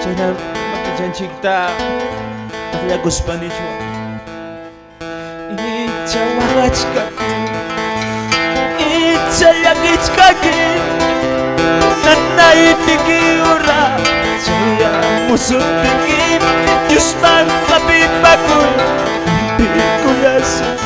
Chayna makichanchikta taqllakuspanichwan. Icha waqachkaki, icha llakichkaki, nanayniki ura chayamusuptiki Diosman hapipakuy hampiykullasun.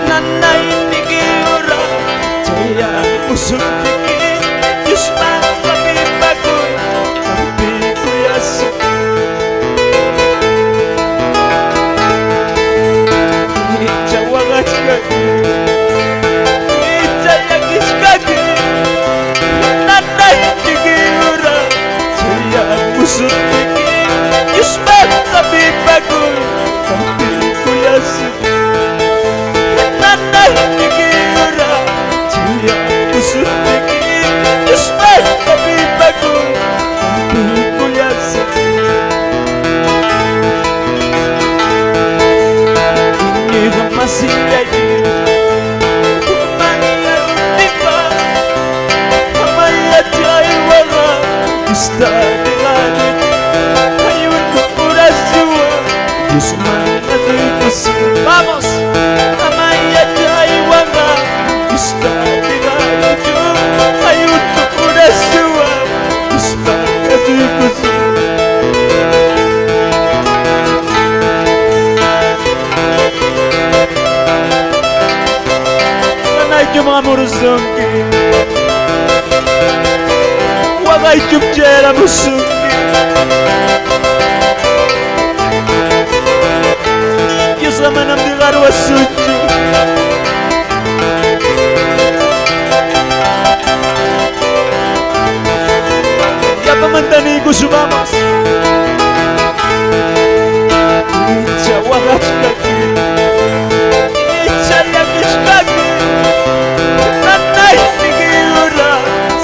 Nanayniki ura chayamusuptiki Diosman hapipakuy hampiykullasun. Icha waqachkaki, icha llakichkaki, nanayniki ura chayamusuptiki Diosman hapipakuy hampiykullasun. Nanayniki ura chayamusuptiki Diosman hapipakuy hampiykullasun. Iñiq masillayki hukmanyaruptinpas amaya chaywaqa Diosta niqanichu ayuno oracionwan Diosman asuykusun. Vamos, amaya chaywaqa Diosta niqanichu ayuno oracionwan Diosman asuykusun. Nanaychu mamurusunki, waqaychu chayaramusunki. Diosqa manam diqaruwasunchu. Yapamanta niykusun, vamos. Icha waqachkaki, icha llakichkaki, nanayniki ura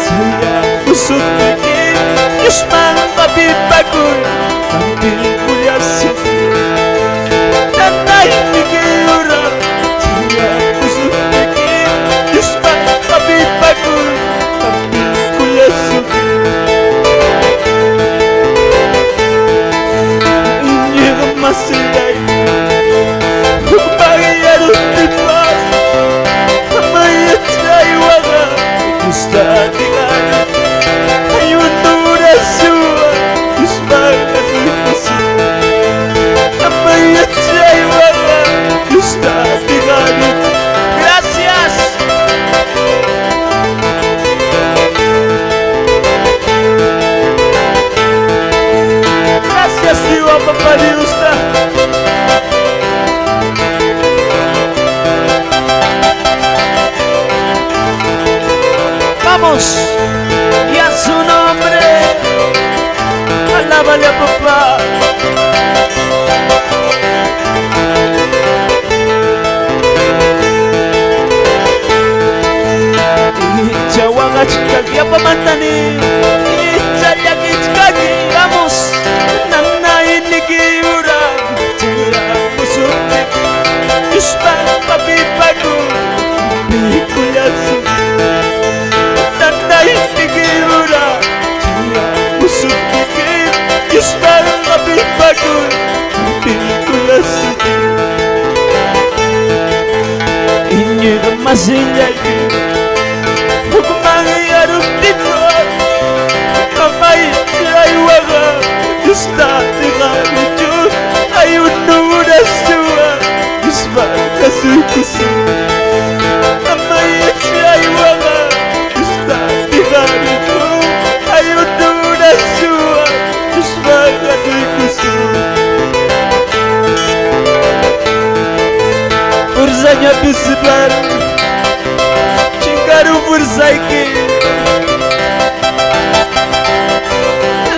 chayamusuptiki Diosman hapipakuy hampiykullasun. Nanayniki ura chayamusuptiki Diosman hapipakuy hampiykullasun. Iñiq masillayki hukmanyaruptinpas amaya chaywaqa Diosta niqanichu ayuno oracionwan Diosman asuykusun. Amaya chaywaqa Diosta niqanichu. Gracias. Gracias, Dios, Papá Dios. Vamos, y a su nombre, alábale a papá. Icha waqachkaki yapamantani, icha llakichkaki, vamos, nanayniki ura chayamusuptiki Diosman hapipakuy hampiykullasun. Nanayniki ura chayamusuptiki Diosman hapipakuy hampiykullasun. Iñiq masillayki hukmanyaruptinpas amaya chaywaqa Diosta niqanichu ayuno oracionwan Diosman asuykusun. Amaya chaywaqa Diosta niqanichu ayuno oracionwan Diosman asuykusun. Furzaña pisipan chinkaru fursayki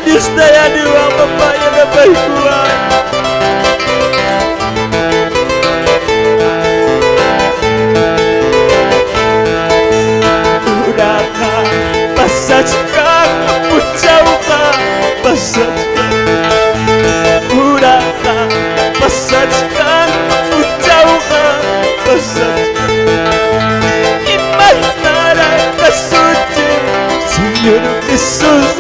Diosta yaniwan papá yanapaykuwan. Uraqa pasachkan punchawqa pasachkan, uraqa pasachkan punchawqa pasachkan. Imaynaraq kasunchik Señor Jesús,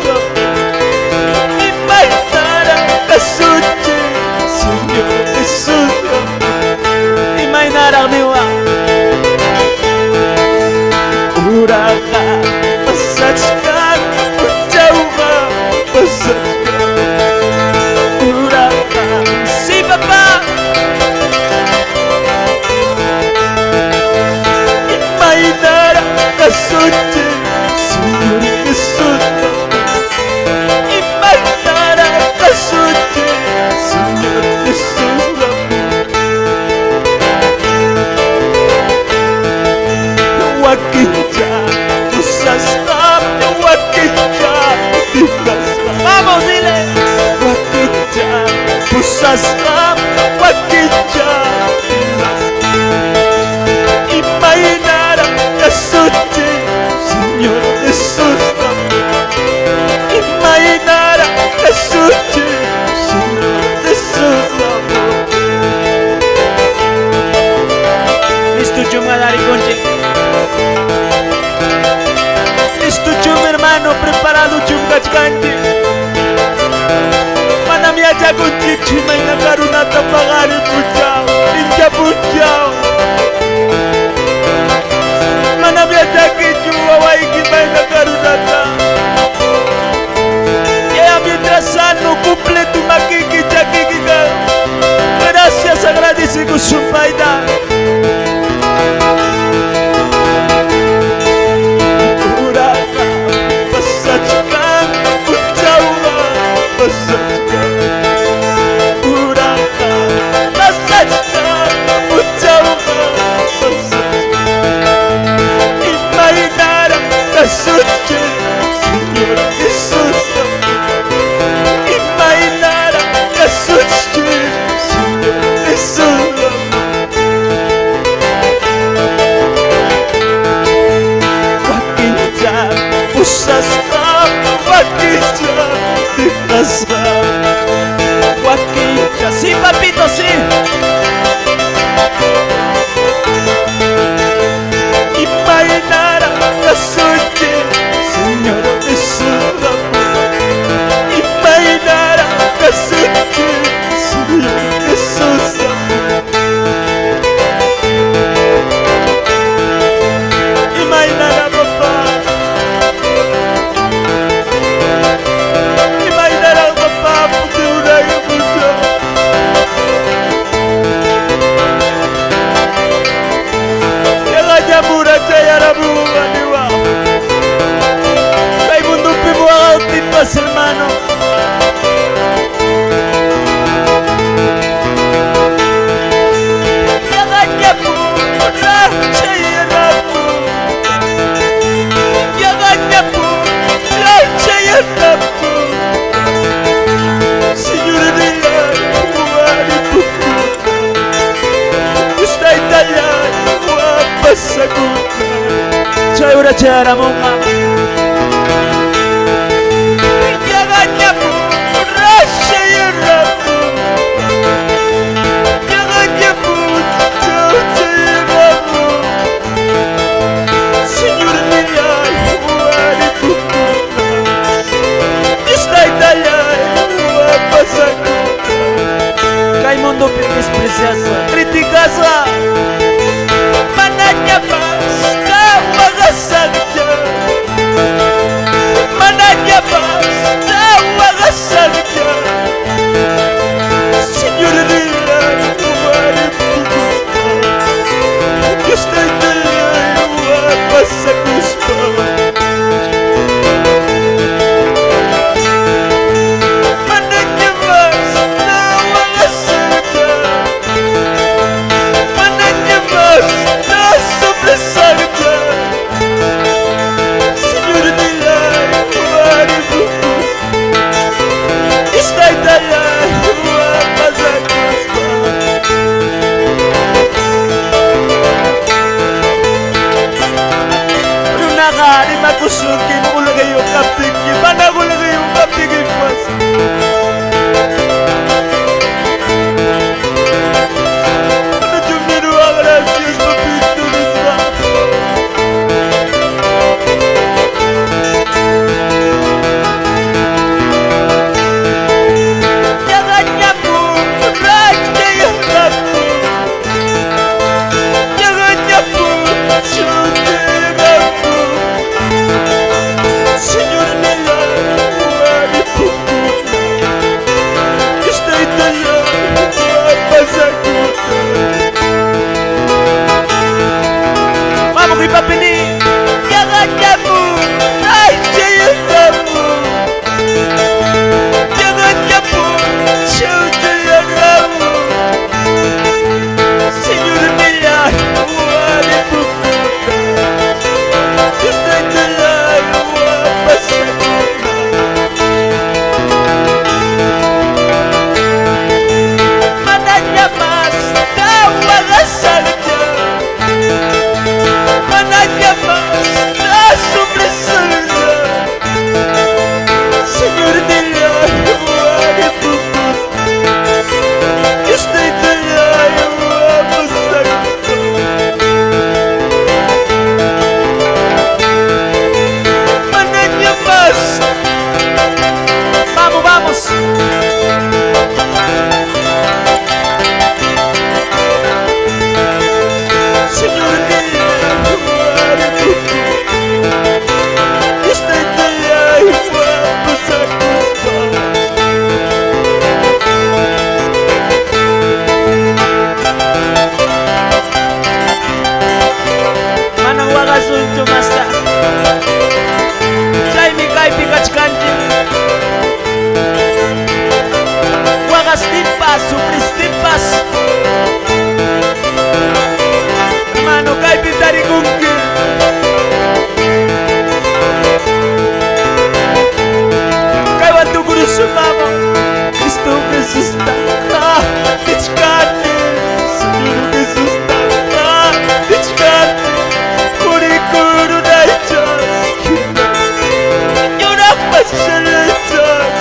Vamos, dile. Wakicha, pusasqa, wakicha, imaynara kasuchi, Señor Jesús. Imaynara kasuchi, Señor Jesús. Listo, chumadari conche. Listo, chum, hermano, preparado, chum, kachkanchi. Manam yachakunchik imayna karunata paqari punchaw, incha punchaw. Manam yachankichu wawayki imayna karunata. Ya mientras sano cumple tu makiki chakiki. Gracias, agradecido sumpayta. Uraqa pasachkan punchawqa pasachkan. Uraqa pasachkan punchawqa pasachkan. Imaynara kasuchi, Señor Jesús. Imaynara kasuchi, Señor Jesús. Wakincha pusasqa, wakincha dejasqa. Wakincha, sí, papito, sí. Imaynara kasuchi, Señor Jesús. Imaynara kasuchi, Señor Jesús. Imaynara, papá. Imaynara, papá, puti mucho. Yaqañamura chayaramunqa niwa. Kay mundupi waqawtipas, hermano. Yaqañamura chayaramun. Yaqañamura chayaramun. Señor wari Taytallay wapasakuna. Chay ura chayaramunqa. Yaqañamura chayaramun. Yaqañamura chayaramun. Señor wari Taytallay wapasakuna. Kay mundupi despreciasqa. Criticasqa. Manañapas waqasaqcha. Manañapas waqasaqcha. Señor wari pukuspa. Dios taytallay wapasakuspa. Manañapas waqasaqcha. Manañapas Hermano, kaypi tarikunki. Kaywan tukurusunmamo. Cristo Jesús nichkani. Señor Jesús nichkani. Qurikurunaychas yuraqpas shalachas.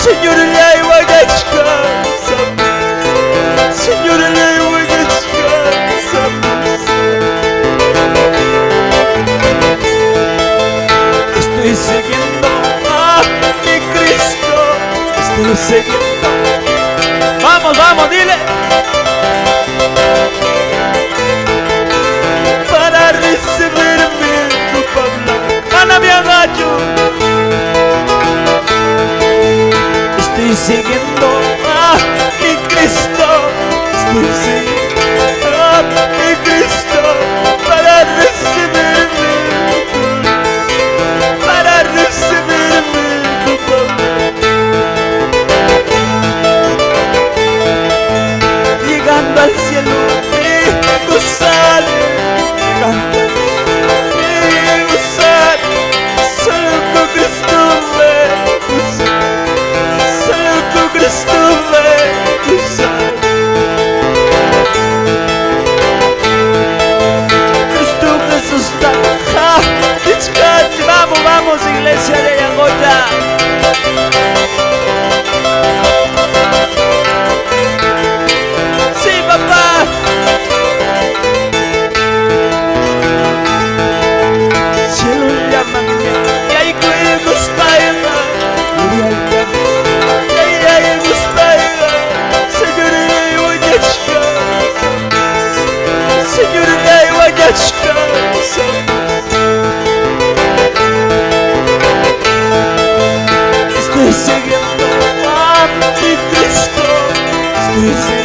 Señor, Señor, estoy siguiendo a mi Cristo. Estoy siguiendo. Vamos, vamos, dile. Para recibirme tu Pablo. Ana mi agacho. Estoy siguiendo a mi Cristo. Estoy siguiendo a mi Cristo para recibirme. Para recibirme tu Pablo. Llegando al cielo me gozaré. Llegando me gozaré. Solo con Cristo me gozaré. Solo con Cristo me gozaré. Cristo Jesús está. Vamos, vamos, iglesia de Yangoya. Sí, papá. Cielo llaman y ahí gusta. Señor, estoy siguiendo a mi Cristo. Estoy siguiendo.